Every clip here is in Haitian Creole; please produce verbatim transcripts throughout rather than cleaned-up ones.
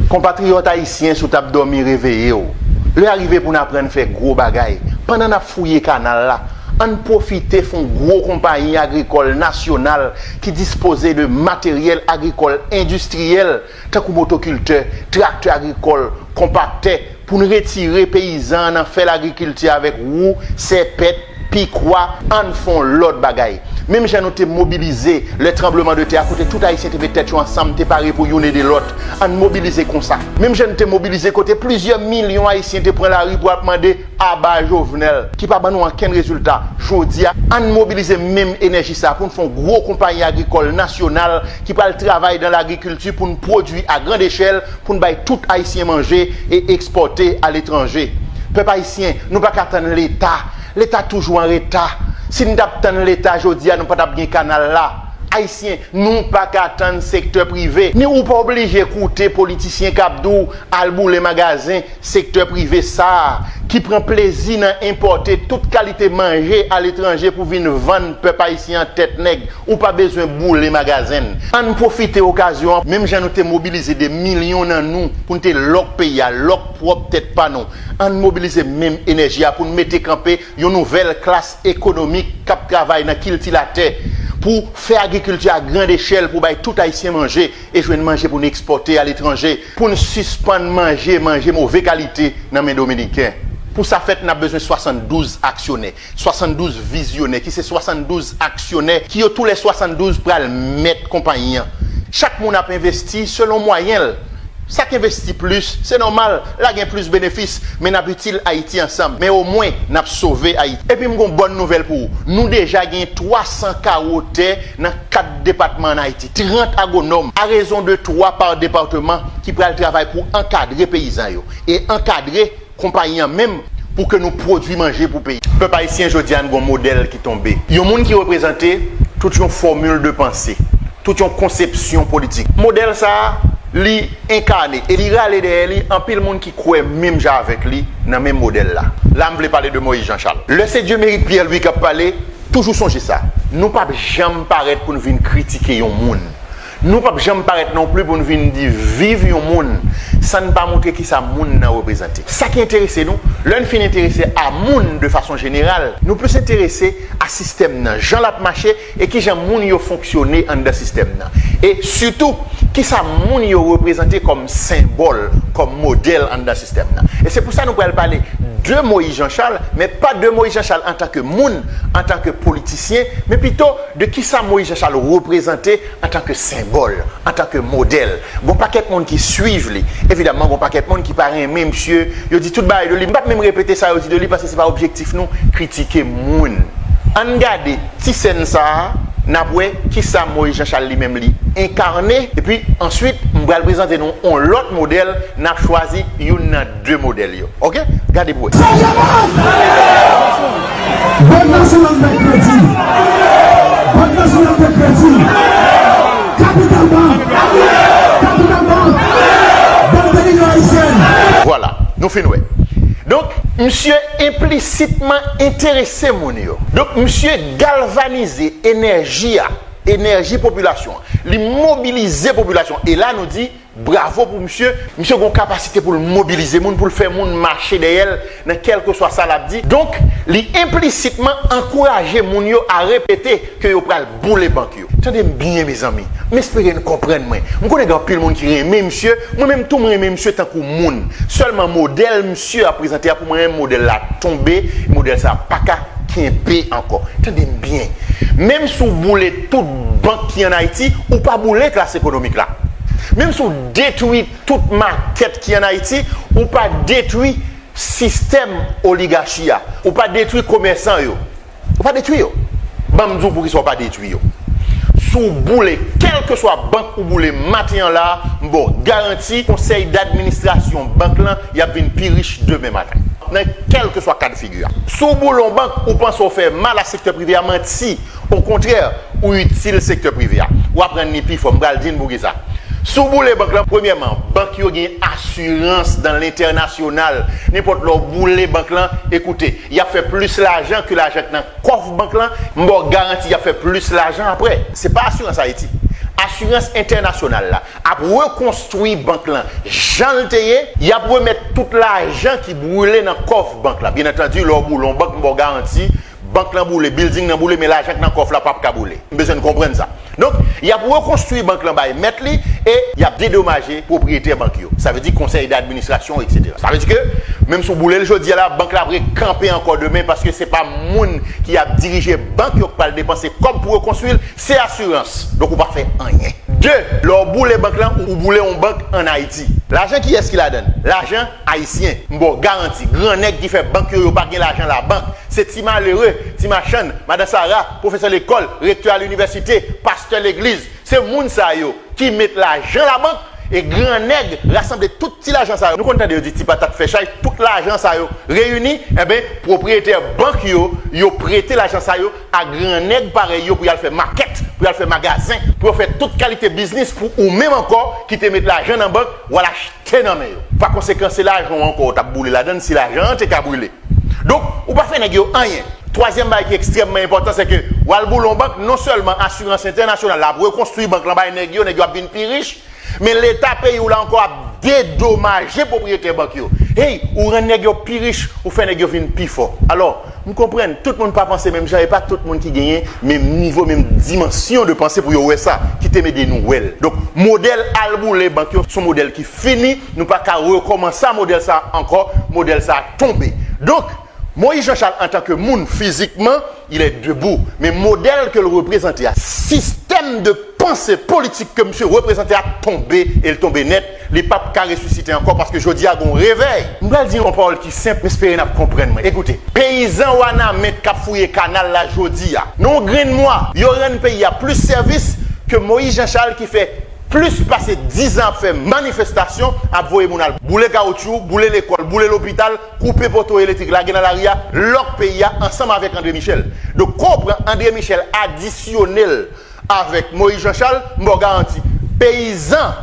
Konpatriyòt ayisyen, si w t ap dòmi, reveye w. Lè a rive pou n aprann fè gwo bagay. Pandan n ap fouye kanal la, ann pwofite fè yon gwo konpayi agrikòl nasyonal ki dispoze de materyèl agrikòl endistriyèl, tankou motokiltè, traktè agrikòl, konpaktè, pou n retire peyizan an nan fè lagrikilti avèk wou, sèpèt, pikwa, ann fè yon lòt bagay. Menm jan nou te mobilize lè tranbleman de tè a, kote tout Ayisyen te met tèt yo ansanm, te pare pou youn ede lòt, ann mobilize konsa. Menm jan nou te mobilize kote plizyè milyon Ayisyen te pran lari pou ap mande aba Jovenel, ki pa ban nou okenn rezilta. Jodi a, ann mobilize menm enèji sa a pou n fè yon gwo konpayi agrikòl nasyonal ki pral travay dan lagrikilti pou n pwodui a grand echèl, pou n bay tout Ayisyen manje e ekspòte aletranje. Pèp ayisyen, nou pa ka tann Leta. Leta toujou an reta. Si n t ap tann Leta jodi a, nou pa t ap gen kanal la. Ayisyen, nou pa ka tann sektè prive. Ni ou pa oblije koute politisyen k ap di w al boule magazen sektè prive sa a, ki pran plezi nan enpòte tout kalite manje aletranje pou vin vann pèp ayisyen an tèt nèg. Ou pa bezwen boule magazen n. Ann pwofite okazyon an, menm jan nou te mobilize de milyon nan nou pou n te lòk peyi a, lòk pwòp tèt pa nou. Ann mobilize menm enèji a pou n mete kanpe yon nouvèl klas ekonomik k ap travay nan kilti latè, pou fè agrikilti a grand echèl, pou bay tout Ayisyen manje e jwenn manje pou n ekspòte aletranje, pou n sispann manje manje move kalite nan men Dominiken. Pou sa fèt, n ap bezwen swasanndouz aksyonè, swasanndouz vizyonè, ki se swasanndouz aksyonè, ki yo tou lè swasanndouz pral mèt konpayi an. Chak moun ap envesti selon mwayen l. Sa k envesti plis, se nòmal, l a gen plis benefis, men n ap itil Ayiti ansanm. Men omwen, n ap sove Ayiti. Epi m gon bòn nouvèl pou ou. Nou deja gen twa san kawo tè nan kat depatman ann Ayiti, trant agwonòm, à raison de trois par département, ki pral travay pou ankadre peyizan yo e ankadre konpayi an menm pou ke nou pwodui manje pou peyi. Pèp ayisyen, jodi a n gon modèl ki tonbe. Yon moun ki reprezante tout yon fòmil de panse, tout yon konsepsyon politik. Modèl sa a, li enkane e li rale dèyè li anpil moun ki kwè menm jan avèk li nan menm modèl la. La, m vle pale de Moïse Jean Charles. Lè se Dieumerit Pierre Louis k ap pale, toujou sonje sa. Nou p ap janm parèt pou n vin kritike yon moun. Nou p ap janm parèt non pli pou n vin di viv yon moun san n pa montre kisa moun nan reprezante. Sa ki enterese nou, lè n fin enterese a moun de fason jeneral, nou plis enterese a sistèm nan, jan l ap mache e kijan moun yo fonksyone anndan sistèm nan. E sitou, kisa moun yo reprezante kòm senbòl, kòm modèl anndan sistèm nan. E se pou sa nou pral pale de Moïse Jean Charles, men pa de Moïse Jean Charles antanke moun, antanke politisyen, men pito de kisa Moïse Jean Charles reprezante antanke senbòl, antanke modèl. Gon pakèt moun ki swiv li. Evidamman, gon pakèt moun ki pa renmen misye. Yo di tout bagay de li. M p ap menm repete sa yo di de li paske se pa objektif nou kritike moun. Ann gade ti sèn sa a, n ap wè kisa Moïse Jean Charles li menm li enkane. Epi answit, m pral prezante nou yon lòt modèl, n ap chwazi youn nan de modèl yo. Oke? Gade pou wè. Bank Nasyonal Mèkredi. Bank Nasyonal Mèkredi. Kapital Bank. Kapital Bank. Bank de Linyon Ayisyèn. Vwala, nou fin wè. Donk, misye enplisitman enterese moun yo. Donk, misye galvanize enèji a, enèji popilasyon an. Li mobilize popilasyon an. E la, nou di, bravo pou misye. Misye gon kapasite pou l mobilize moun, pou l fè moun mache dèyè l nan kèlkeswa sa l ap di. Donk, li enplisitman ankouraje moun yo a repete ke yo pral boule bank yo. Tande m byen, mezanmi. M espere n konprann mwen. M konnen gen anpil moun ki renmen misye. Mwen menm tou, m renmen misye tankou moun. Sèlman modèl misye ap prezante a, pou mwen menm, modèl la tonbe. Modèl sa pa ka kenbe ankò. Tande m byen. Menm si w boule tout bank ki ann Ayiti, ou pa boule klas ekonomik la. Menm si w detwi tout makèt ki ann Ayiti, ou pa detwi sistèm oligachi a. Ou pa detwi komèsan yo. Ou pa detwi yo. Ban m di w poukisa w pa detwi yo. Si w boule kèlkeswa bank ou boule maten an la, m ba w garanti, konsèy dadministrasyon bank lan, y ap vin pi rich demen maten. Nan kèlkeswa kad figi a. Si w boule yon bank, ou panse w fè mal a sektè prive a, manti. Okontrè, ou itil sektè prive a. W ap rann li pi fò. M pral di n poukisa. Si w boule bank lan, premyèman, bank yo gen asirans dan lentènasyonal. Nenpòt lè w boule bank lan, ekoute, y ap fè plis lajan ke lajan k nan kòf bank lan. M ba w garanti y ap fè plis lajan apre. Se pa asirans Ayiti. Asirans Entènasyonal la ap rekonstwi bank lan jan l te ye, y ap remèt tout lajan ki boule nan kòf bank la. Byen antandi, lè w boule yon bank, m ba w garanti, bank lan boule, bilding lan boule, men lajan k nan kòf la p ap ka boule. M bezwen n konprann sa. Donk, y ap rekonstwi bank lan bay mèt li e y ap dedomaje pwopriyetè bank yo. Sa vle di konsèy d'administrasyon, etsetera. Sa vle di ke, menm si w boule l jodi a la, bank la ap rekanpe ankò demen paske se pa moun ki ap dirije bank yo k pral depanse kòb pou rekonstwi l, se asirans. Donk, ou pa fè anyen. De, lè w boule bank lan, ou boule yon bank ann Ayiti. Lajan kiyès ki ladan l? Lajan ayisyen. M ba w garanti, gran nèg ki fè bank yo, yo pa gen lajan labank. Se ti malere, ti machann, madan Sara, pwofesè lekòl, rektè a linivèsite, pastè legliz. Se moun sa yo ki met lajan labank e gran nèg rasanble tout ti lajan sa yo. Nou konn tande yo di ti patat fè chay, tout lajan sa yo reyini, enben, pwopriyetè bank yo, yo prete lajan sa yo a gran nèg parèy yo pou y al fè makèt, pou y al fè magazen, pou yo fè tout kalite biznis pou ou menm ankò ki te met lajan nan bank, w al achte nan men yo. Pa konsekan, se lajan w ankò w t ap boule ladan l si lajan an te ka brile. Donk, ou pa fè nèg yo anyen. Twazyèm bagay ki ekstrèmman enpòtan, se ke w al boule yon bank, non sèlman Asirans Entènasyonal la ap rekonstwi bank lan bay nèg yo, nèg yo ap vin pi rich, men Leta peyi w la ankò ap dedomaje pwopriyetè bank yo. Hey, ou rann nèg yo pi rich, ou fè nèg yo vin pi fò. Alò, m konprann, tout moun pa panse menm jan, e pa tout moun ki genyen menm nivo, menm dimansyon de panse pou yo wè sa. Kite m ede nou wè l. Donk, modèl al boule bank yo, se yon modèl ki fini, nou pa ka rekòmanse a modèl sa ankò, modèl sa tonbe. Donk, Moyiz Janchal antanke moun fizikman, il est debout. Men modèl ke l reprezante a, sistèm de panse politik ke misye reprezante a tonbe, e l tonbe nèt, li p ap ka resisite ankò paske jodi a gen yon revèy. M pral di yon pawòl ki senp, m espere n ap konprann mwen. Ekoute, peyizan Wanament k ap fouye kanal la jodi a, nan yon grenn mwa, yo rann peyi a plis sèvis ke Moyiz Janchal ki fè plis pase diz an ap fè manifestasyon, ap voye moun al boule kawotchou, boule lekòl, boule lopital, koupe poto eletrik, lage nan lari a, lòk peyi a ansanm avèk André Michel. Donk, kon w pran André Michel adisyone l avèk Moyiz Janchal, m ba w garanti, peyizan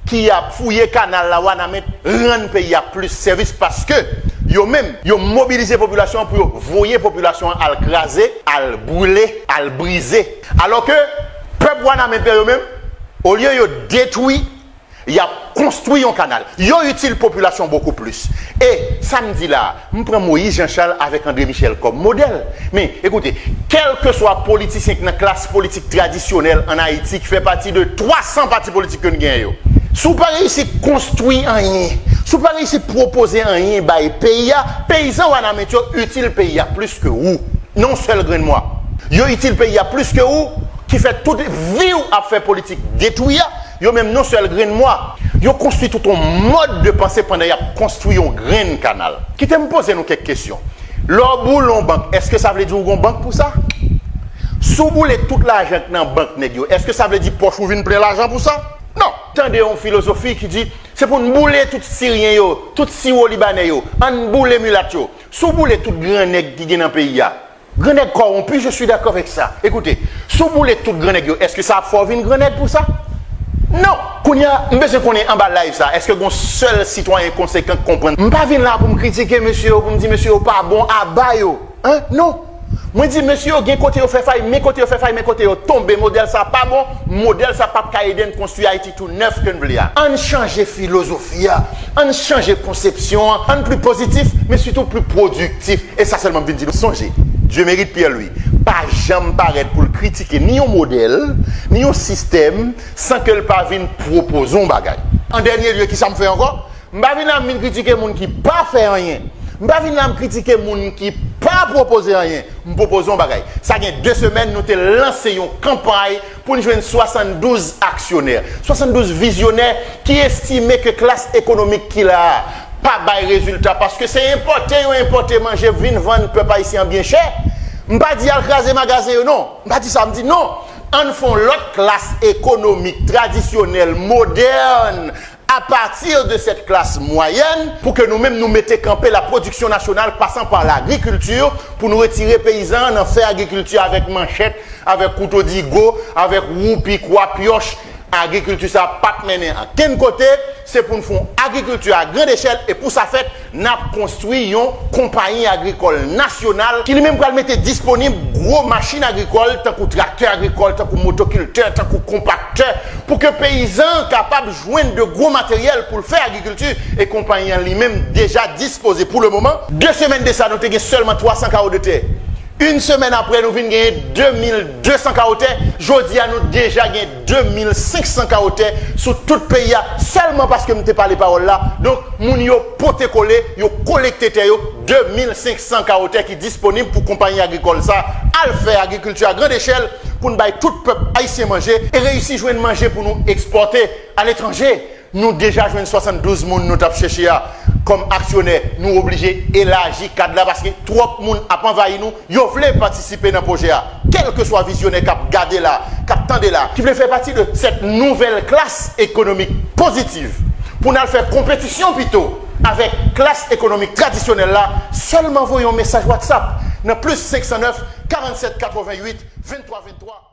ki ap fouye kanal la Wanament rann peyi a plis sèvis paske yo menm, yo mobilize popilasyon an pou yo voye popilasyon an al kraze, al boule, al brize. Alò ke pèp Wanament yo menm, olye yo detwi, y ap konstwi yon kanal. Yo itil popilasyon bokou plis. E sa m di la a, m pran Moyiz Janchal avèk André Michel kòm modèl. Men, ekoute, kèlkeswa politisyen ki nan klas politik tradisyonèl ann Ayiti ki fè pati de twa san pati politik ke n genyen yo, si w pa reyisi konstwi anyen, si w pa reyisi pwopoze anyen bay peyi a, peyizan Wanament yo itil peyi a plis ke ou. Nan yon sèl grenn mwa. Yo itil peyi a plis ke ou, ki fè tout vi w ap fè politik detwi a, yo menm nan yon sèl grenn mwa, yo konstwi tout yon mòd de panse pandan y ap konstwi yon grenn kanal. Kite m poze nou kèk kesyon. Lè w boule yon bank, èske sa vle di w gen yon bank pou sa? Si w boule tout lajan k nan bank nèg yo, èske sa vle di pòch ou vin plen lajan pou sa? Non. Tande yon filozofi ki di, se pou n boule tout Siryen yo, tout Siwo Libanè yo, ann boule milat yo. Si w boule tout gran nèg ki gen nan peyi a, gran nèg kòwonpi, je suis d'accord avec ça. Ekoute, si w boule tout gran nèg yo, èske sa ap fè w vin gran nèg pou sa? Non. Kounye a, m bezwen konnen anba live sa, èske gen yon sèl sitwayen konsekan k konprann? M pa vin la pou m kritike mesye yo, pou m di mesye yo pa bon, aba yo. Hein? Non. Mwen di mesye yo gen kote yo fè fay, men kote yo fè fay, men kote yo tonbe. Modèl sa pa bon, modèl sa p ap ka ede n konstwi Ayiti tou nèf ke n vle a. Ann chanje filozofi a, ann chanje konsepsyon an, ann pli pozitif, men sitou pli pwodiktif. E sa sèlman m vin di nou. Sonje, Dieumerit Pierre-Louis pa janm parèt pou l kritike ni yon modèl, ni yon sistèm, san ke l pa vin pwopoze yon bagay. An dènye lye, kisa m fè ankò? M pa vin la m vin kritike moun ki pa fè anyen. M pa vin la m kritike moun ki pa pwopoze anyen. M pwopoze yon bagay. Sa gen de semèn, nou te lanse yon kanpay pou n jwenn swasanndouz aksyonè, swasanndouz vizyonè ki estime ke klas ekonomik ki la a pa bay rezilta, paske se enpòte yo enpòte manje vin vann pèp ayisyen an byen chè. M pa di al kraze magazen yo, non. M pa di sa, m di non. Ann fè yon lòt klas ekonomik tradisyonèl, modèn, à partir de cette classe moyenne, pou ke nou menm nou mete kanpe la production nationale passant par l'agriculture, pou nou retire peyizan an nan fè agrikilti avèk manchèt, avèk kouto digo, avèk woupi, kwa, pyòch, Agrikilti sa p ap mennen ankenn kote, se pou n fè yon agrikilti a grand echèl, e pou sa fèt, n ap konstwi yon konpayi agrikòl nasyonal ki li menm pral mete disponib gwo machin agrikòl, tankou traktè agrikòl, tankou motokiltè, tankou konpaktè, pou ke peyizan an kapab jwenn de gwo materyèl pou l fè agrikilti, e konpayi an li menm deja dispoze pou le moman. De semèn de sa, nou te gen sèlman twa san kawo de tè. Yon semèn apre, nou vin genyen de mil de san kawo tè. Jodi a, nou deja gen de mil senk san kawo tè sou tout peyi a, sèlman paske m te pale pawòl la. Donk, moun yo pote kole, yo kolekte tè yo, de mil senk san kawo tè ki disponib pou konpayi agrikòl sa al fè agrikilti a grand echèl pou n bay tout pèp ayisyen manje e reyisi jwenn manje pou nou ekspòte aletranje. Nou deja jwenn swasanndouz moun nou t ap chèche a kòm aksyonè. Nou oblije elaji kad la paske twòp moun ap anvayi nou. Yo vle patisipe nan pwojè a. Kèlkeswa vizyonè k ap gade la, k ap tande la, ki vle fè pati de cette nouvelle classe économique positive, pou n al fè konpetisyon pito avèk klas ekonomik tradisyonèl la, sèlman voye yon mesaj WhatsApp nan plis senk san nèf, karannset, katrevenn uit, venntwa, venntwa.